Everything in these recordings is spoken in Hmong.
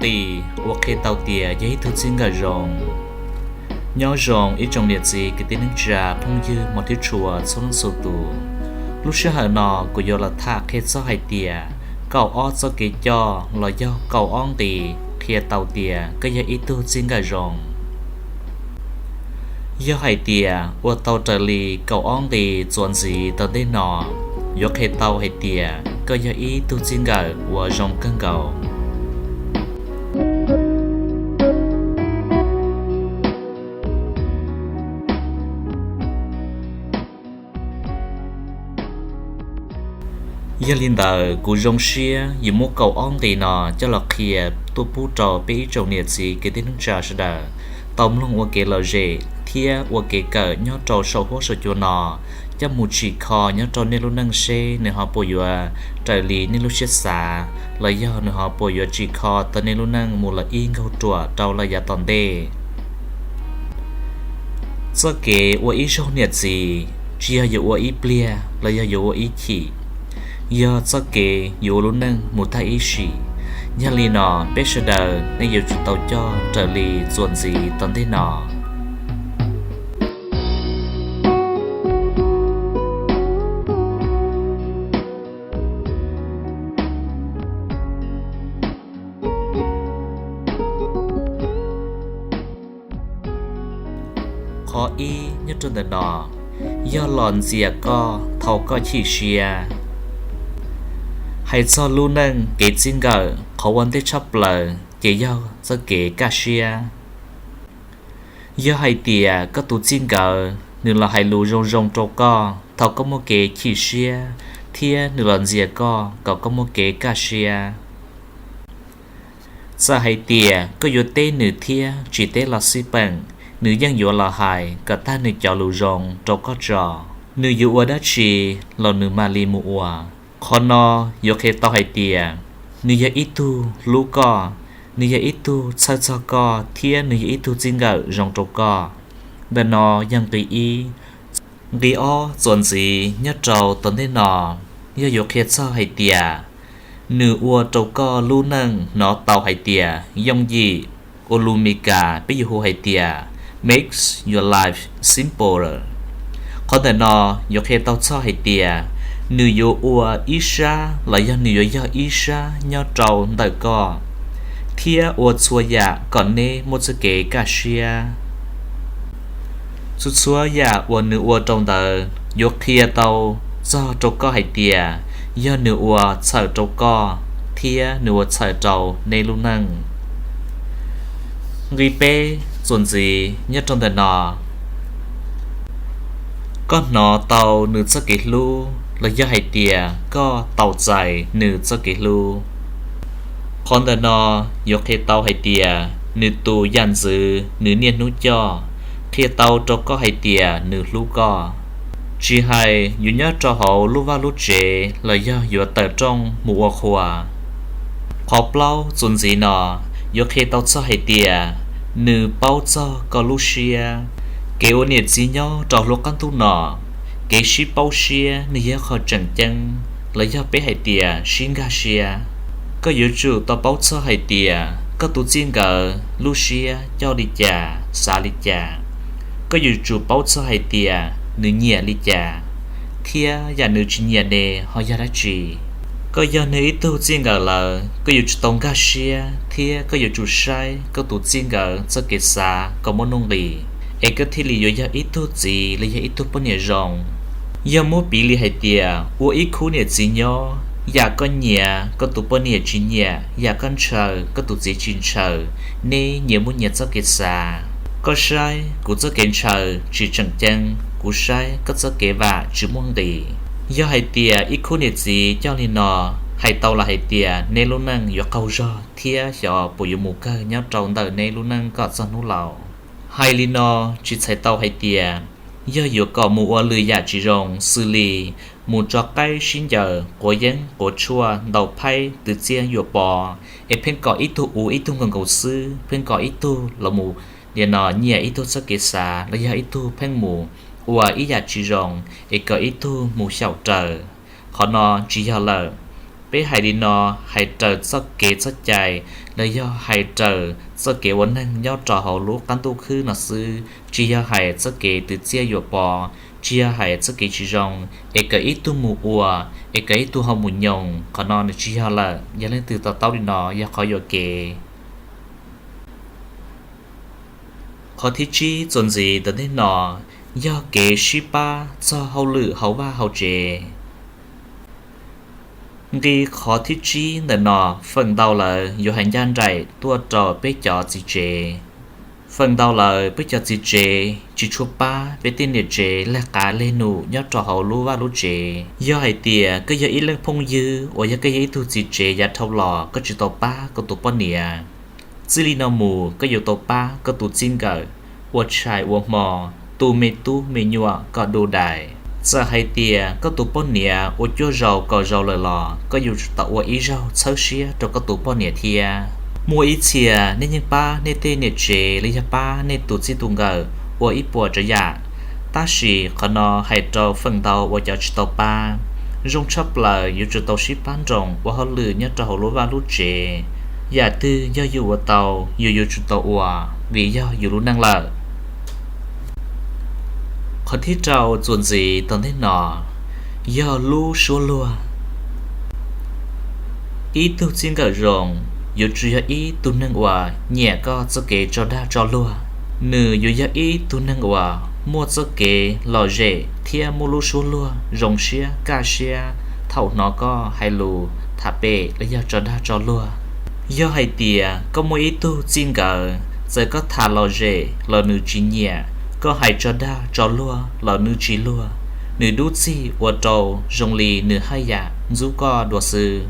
nqis uas qhia tau tias yog ib tug txij nkawm zoo. Nyob zoo ib tsoom niam txiv kwv tij neej tsa phooj ywg hmov thiab tshua txhua leej txhua tus. Lub sij hawm no kuv yuav los tham qhia txog hais tias kaum ob txoj kev coj los yog kaum ob nqis qhia tau tias koj yog ib tug txij nkawm zoo. Yog hais tias ua tau raws li kaum ob nqis txuas ntxiv tom ntej no, yuav qhia tau hais tias koj yog ib tug txij nkawm uas zoo kawg nkaus. Yog li ntawd kuv zoo siab yuav muab kaum ob nqis no coj los qhia tuaj pub rau peb ib tsoom niam txiv kwv tij neej tsa sawv daws tau mloog ua kev lom zem thiab ua kev kawm nyob rau saum huab saum cua no, coj mus tsim kho nyob rau nej lub neej seb nws ho puas yuav raws li nej lub siab xav los yog nws ho puas yuav tsim kho tau nej lub neej mus lawm ib nkaug ruam rau lawm yav tom ntej. Txoj kev ua ib zaug niam txiv tsis yog yuav ua ib pliag los yog yuav ua ib chim, yog txoj kev yuav ua lub neej mus tag ib sim. Yog li no peb sawv daws nej yuav tsum tau coj raws li txuas ntxiv tom ntej no. Qhov ib nyob rau ntawm no, yog los ntxias koj thaum koj chim siab. Hais txog lub neej kev txij nkawm qhov ua ntej tshaj plaws ces yog txoj kev kaj siab. Yog hais tias koj tus txij nkawm nws los hais lus zoo zoo rau koj thaum koj muaj kev chim siab thiab nws los ntxias koj kom koj muaj kev kaj siab, txawm hais tias koj yuav teb nws thiab tsis teb los xij peem, nws yeej yuav los hais kom tag nws cov lus zoo rau koj tso. Nws yuav ua dab tsi los nws mam li mus ua. Qhov no yuav qhia tau hais tias nws yog ib tug hlub koj, nws yog ib tug txhawj txog koj thiab nws yog ib tug txij nkawm zoo rau koj. Ntawm no yog nqi ib. Nqi ob txuas ntxiv nyob rau tom ntej no yog yuav qhia txog hais tias nws ua rau koj lub neej hnov tau hais tias yooj yim, ua lus Mis Kas peb yuav hu hais tias makes your life simpler. Qhov ntawm no yuav qhia tau txog hais tias nws yuav ua ib sab los yog nws yuav yog ib sab nyob rau ntawm koj thiab ua txhua yam kom neb muaj txoj kev kaj siab. Txhua txhua yam uas nws ua rau ntawd yuav qhia tau txog rau koj hais tias yog nws ua txhawm rau koj thiab nws ua txhawm rau neb lub neej. Nqi peb txuas ntxiv nyob rau ntawm no, koj hnov tau nws txoj kev hlub los yog hais tias koj tau txais nws txoj kev hlub. Qhov ntawm no yuav qhia tau hais tias nws tus yam ntxwv nws niaj hnub coj qhia tau rau koj hais tias nws hlub koj. Tsis hais yuav nyob rau hauv lub vaj lub tsev los yog yuav tawm rooj mus ua qhua. Qhov plaub txuas ntxiv no yuav qhia tau txog hais tias nws paub txog koj lub siab. Kev ua niam txiv nyob rau lub qab ntuj no, kev sib paub siab nws yog qhov tseem ceeb los yog peb hais tias sib nkag siab. Koj yuav tsum tau paub txog hais tias koj tus txij nkawm lub siab coj li cas xav li cas. Koj yuav tsum paub txog hais tias nws nyiam li cas thiab yam nws tsis nyiam ne ho yog dab tsi. Koj yog nws ib tug txij nkawm lawm, koj yuav tsum tau nkag siab thiab koj yuav tsum saib koj tus txij nkawm txoj kev xav kom muaj nuj nqis, es koj thiaj li yuav yog ib tug txiv los yog ib tug poj niam zoo. Yog muab piv li hais tias ua ib khub niam txiv nyob, yam koj nyiam koj tus poj niam tsis nyiam, yam koj ntshaw koj tus txiv tsis ntshaw, neb nyias muaj nyias txoj kev xav. Koj saib kuv txoj kev ntshaw tsis tseem ceeb, kuv saib koj txoj kev vam tsis muaj nqis. Yog hais tias ib khub niam txiv coj li no, hais tau los hais tias neb lub neej yuav qaug zog thiab xyov puas yuav mus kawg nyob rau ntawm neb lub neej kom txog hnub laus. Hais li no tsis txhais tau hais tias yog yuav kom mus ua lwm yam tsis zoo xws li mus tso qaib sib ncaws, quav yeeb quav tshuaj, ntaus phaib, twv txiaj yuam pov, es pheej kom ib tug ua ib tug nkaus nkaus xwb, pheej kom ib tug los mus nim no nyiam ib tug txoj kev xav los yog ib tug pheej mus ua ib yam tsis zoo es kom ib tug mus xyaum raws. Qhov no tsis yog lawm. Peb hais li no hais raws txoj kev txoj cai los yog hais raws txoj kev ua neeg nyob rau hauv lub qab ntuj khwb no xwb, tsis yog hais txoj kev twv txiaj yuam pov, tsis yog hais txoj kev tsis zoo, es kawm ib tug mus ua, es kawm ib tug ho mus nyoos. Qhov no nws tsis yog lawm. Yog leej twg to taub li no yog qhov yuam kev. Qhov thib tsib txuas ntxiv tom ntej no yog kev sib pab txog hauj lwm hauv vaj hauv tsev. Nqi qhov thib tsib ntawm no, feem ntau lawv yuav hais ncaj nraim tuaj rau peb cov txiv tsev. Feem ntau lawv peb cov txiv tsev tsis tshua pab peb tej niam tsev leg qav leg num nyob rau hauv lub vaj lub tsev. Yog hais tias koj yog ib leej phooj ywg uas yog koj yog ib tug txiv tsev yav dhau los koj tsis tau pab koj tus poj niam, txij li no mus koj yuav tau pab koj tus txij nkawm ua tshais ua hmo, tu me tub me nyuam kom du dais. Txawm hais tias koj tus poj niam ua cuaj zaus kaum zaus lawm los koj yuav tsum tau ua ib zaug txhawb siab rau koj tus poj niam thiab. Muaj ib txhia nej yeej pab nej tej niam tsev los yog pab nej tus txij tus nkawm ua ib puas tsav yam, tab sis qhov no hais rau feem ntau uas cov tsis tau pab. Zoo tshaj plaws yuav tsum tau sib pab nroos ua hauj lwm nyob rau hauv lub vaj lub tsev. Yam twg yog yus ua tau, yus yuav tsum tau ua, vim yog yus lub neej lawm. Qhov thib rau txuas ntxiv tom ntej no yog lub suab luag. Ib tug txij nkawm zoo yuav tsum yog ib tug neeg uas nyiam koj txoj kev tso dag tso luag. Nws yuav yog ib tug neeg uas muaj txoj kev lom zem thiab muaj lub suab luag zoo siab kaj siab thaum hnov koj hais lus tham pem los yog tso dag tso luag. Yog hais tias koj muaj ib tug txij nkawm, txawm koj tham lom zem los nws tsis nyiam, koj hais tso dag tso luag los nws tsis luag, nws dub txig ua rau zoo li nws haj yam ntxub koj dua xwb.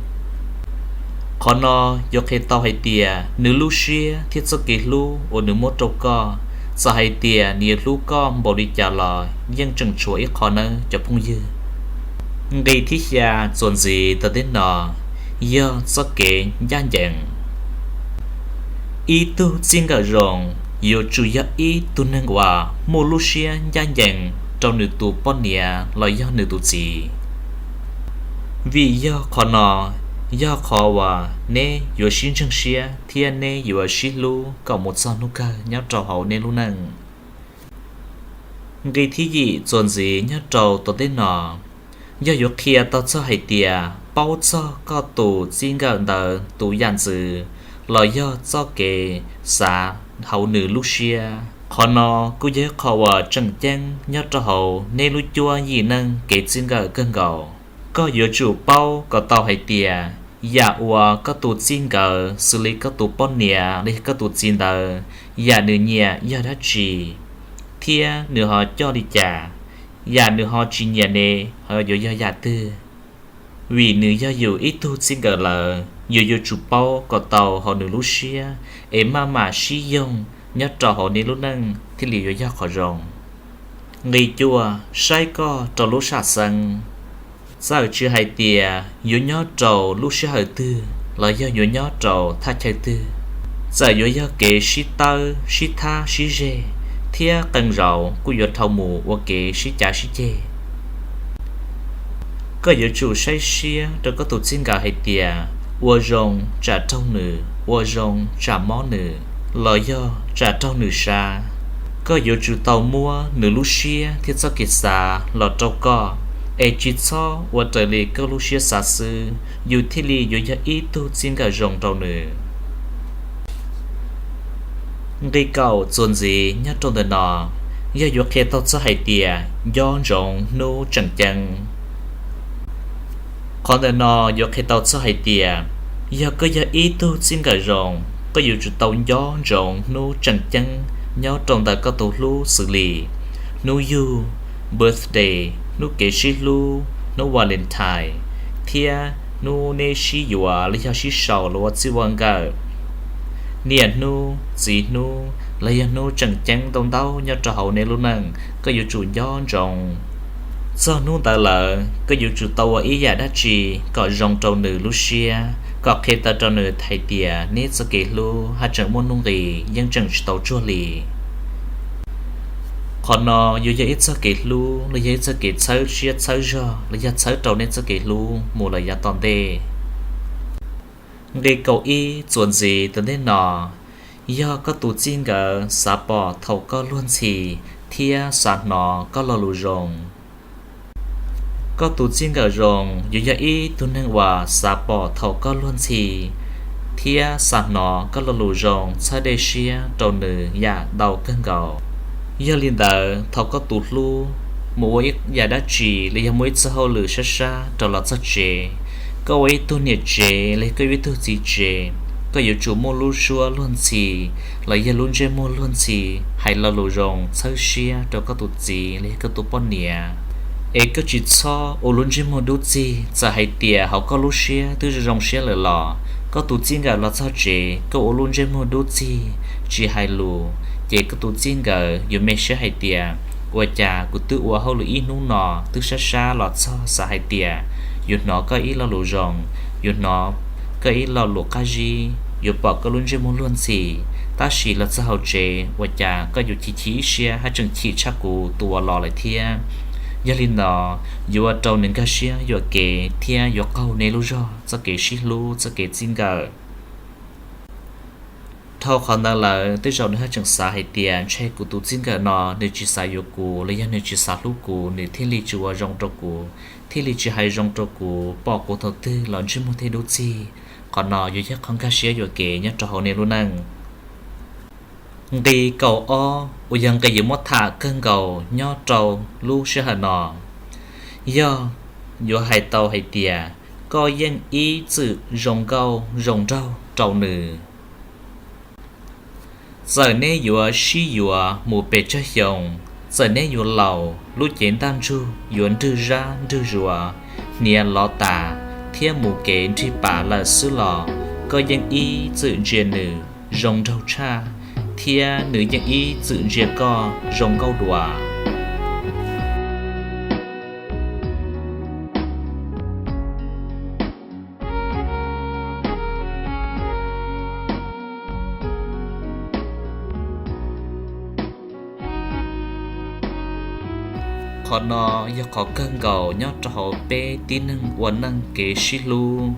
Qhov no yuav qhia tau hais tias nws lub siab thiab txoj kev hlub uas nws muab rau koj, txawm hais tias nws yuav hlub koj npaum li cas los yeej tseem tshuav ib qho nawb cov phooj ywg. Nqi thib xya txuas ntxiv tom ntej no yog txoj kev ncaj ncees. Ib tug txij nkawm zoo yuav tsum yog ib tug neeg uas muaj lub siab ncaj ncees rau nws tus poj niam los yog nws tus txiv. Vim yog qhov no yog qhov uas neb yuav sib ntseeg siab thiab neb yuav sib hlub kom mus txog hnub kawg nyob rau hauv neb lub neej. Nqi thib yim txuas ntxiv nyob rau tom ntej no yog yuav qhia tau txog hais tias paub txog koj tus txij nkawm ntawd tus yam ntxwv los yog txoj kev xav hauv nws lub siab. Qhov no kuj yog ib qho uas tseem ceeb nyob rau hauv neb lub cuab yim neej kev txij nkawm kawg nkaus. Koj yuav tsum paub kom tau hais tias yam uas koj tus txij nkawm xws li koj tus poj niam los yog koj tus txiv ntawd, yam nws nyiam yog dab tsi, thiab nws ho coj li cas, yam nws ho tsis nyiam ne ho yuav yog yam twg. Vim nws yog yus ib tug txij nkawm lawm, yus yuav tsum paub kom tau hauv nws lub siab es maj mam sib yoog nyob rau hauv neb lub neej thiaj li yuav yog qhov zoo. Nqi cuaj, saib koj rau lub sam xeeb. Txawm tsis hais tias yuav nyob rau lub sij hawm twg los yog yuav nyob rau thaj chaw twg, txawm yuav yog kev sib tawb sib thab sib zeg thiab qee zaus kuj yuav dhau mus ua kev sib cav sib ceg. Koj yuav tsum saib siab rau koj tus txij nkawm hais tias ua zoo tsam raug nws, ua zoo tsam mob nws, los yog tsam raug nws sab. Koj yuav tsum tau muab nws lub siab thiab txoj kev xav los rau koj, es tsis txhob ua raws li koj lub siab xav xwb, yus thiaj li yuav yog ib tug txij nkawm zoo rau nws. Nqi kaum txuas ntxiv nyob rau ntawm no yog yuav qhia tau txog hais tias nco ntsoov hnub tseem ceeb. Qhov ntawm no yuav qhia tau txog hais tias yog koj yog ib tug txij nkawm zoo, koj yuav tsum tau nco ntsoov hnub tseem ceeb nyob rau ntawm koj tus hlub xws li hnub yug, birthday, hnub kev sib hlub, hnub Valentine, thiab hnub neb sib yuav los yog sib sau los ua txij ua nkawm, niaj hnub, txiv hnub los yog hnub tseem ceeb ntau ntau nyob rau hauv neb lub neej, koj yuav tsum nco ntsoov. Txog hnub ntawd lawm koj yuav tsum tau ua ib yam dab tsi kom zoo rau nws lub siab, kom qhia tau rau nws hais tias neb txoj kev hlub haj tseem muaj nuj nqis, yeej tseem tsis tau tsuag li. Qhov no yuav yog ib txoj kev hlub los yog ib txoj kev txhawb siab txhawb zog los yog txhawb rau neb txoj kev hlub mus lawm yav tom ntej. Nqe kaum ib txuas ntxiv tom ntej no, yog koj tus txij nkawm xav pom thaum koj luag ntxhi thiab xav hnov koj lo lus zoo. Koj tus txij nkawm zoo yuav yog ib tug neeg uas xav pom thaum koj luag ntxhi thiab xav hnov koj lo lus zoo, txhawb dej siab rau nws yam ntau kawg nkaus. Yog li ntawd, thaum koj tus hlub mus ua ib yam dab tsi los yog muaj ib txoj hauj lwm sab sab rau los txog tsev, koj ua ib tug niam tsev los yog koj ua ib tug txiv tsev, koj yuav tsum muaj lub suab luag ntxhi los yog lub ntsej muag luag ntxhi, hais lo lus zoo txhawb siab rau koj tus txiv los yog koj tus poj niam. Es koj tsis txhob ua lub ntsej muag dub txig, txawm hais tias hauv koj lub siab twb zoo zoo siab lawm los koj tus txij nkawm los txog tsev koj ua lub ntsej muag dub txig tsis hais lus, ces koj tus txij nkawm yuav me siab hais tias, ua cas kuv twb ua hauj lwm ib hnub no twb sab sab los txog xav hais tias yuav hnov koj ib lo lus zoo, yuav hnov koj ib lo lus qab zib, yuav pom koj lub ntsej muag luag ntxhi, tab sis los txog hauv tsev ua cas koj yuav chim chim ib siab haj tseem chim tshaj kuv tus uas los lawm thiab. Yog li no, yuav ua rau nws nkag siab yuam kev thiab yuav qaug nej lub zog txoj kev sib hlub txoj kev txij nkawm. Dhau qhov ntawd lawm tej zaum nws haj tseem xav hais tias ntshe kuv tus txij nkawm no nws tsis xav yuav kuv los yog nws tsis xav hlub kuv, nws thiaj li tsis ua zoo rau kuv, thiaj li tsis hais zoo rau kuv, pom kuv thaum twg los ntsej muag thiaj dub txig. Qhov no yuav yog qhov nkag siab yuam kev nyob rau hauv nej lub neej. Nqe kaum ob uas yog nqe yuav muab tham kawg nkaus nyob rau lub sij hawm no, yog yuav hais tau hais tias koj yeej ib txwm zoo nkauj zoo nraug rau nws. Txawm neb yuav sib yuav mus pes tsawg xyoo, txawm neb yuav laus, lub cev ntaj ntsug yuav nrwg zab nrwg zuav, hniav lov tas thiab mus kev nrig pas lawm xwb los koj yeej ib txwm ntsia nws zoo nraug tshaj, thiab nws yeej ib txwm ntsia koj zoo nkauj dua. Qhov no yog qhov kawg nkaus nyob rau hauv peb tib neeg ua neej kev sib hlub.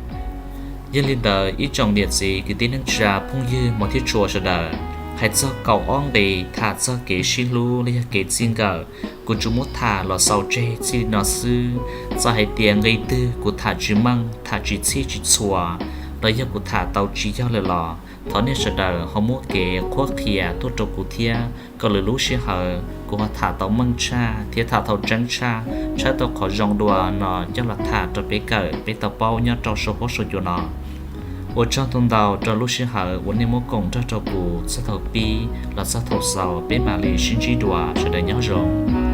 Yog li ntawd ib tsoom niam txiv kwv tij neej tsa phooj ywg hmov thiab tshua sawv daws, hais txog kaum ob nqe tham txog kev sib hlub los yog kev txij nkawm, kuv tsuas muab tham los xaus tseg txij li no xwb. Txawm hais tias nqe twg kuv tham tsis meej, tham tsis txhij tsis txhua, los yog kuv tham tau tsis yog lawm los thov nej sawv daws ho muab kev qhuab qhia tuaj rau kuv thiab, kom lwm lub sij hawm kuv ho tham tau meej tshaj thiab tham tau tseeb tshaj, tshawb tau qhov zoo dua no coj los tham rau peb kawm peb tau paub nyob rau saum huab saum cua no. Ua tsaug ntau ntau rau lub sij hawm uas nej muab koom nrog rau kuv txog thaum pib los txog thaum xaus, peb mam li sib ntsib dua, sawv daws nyob zoo.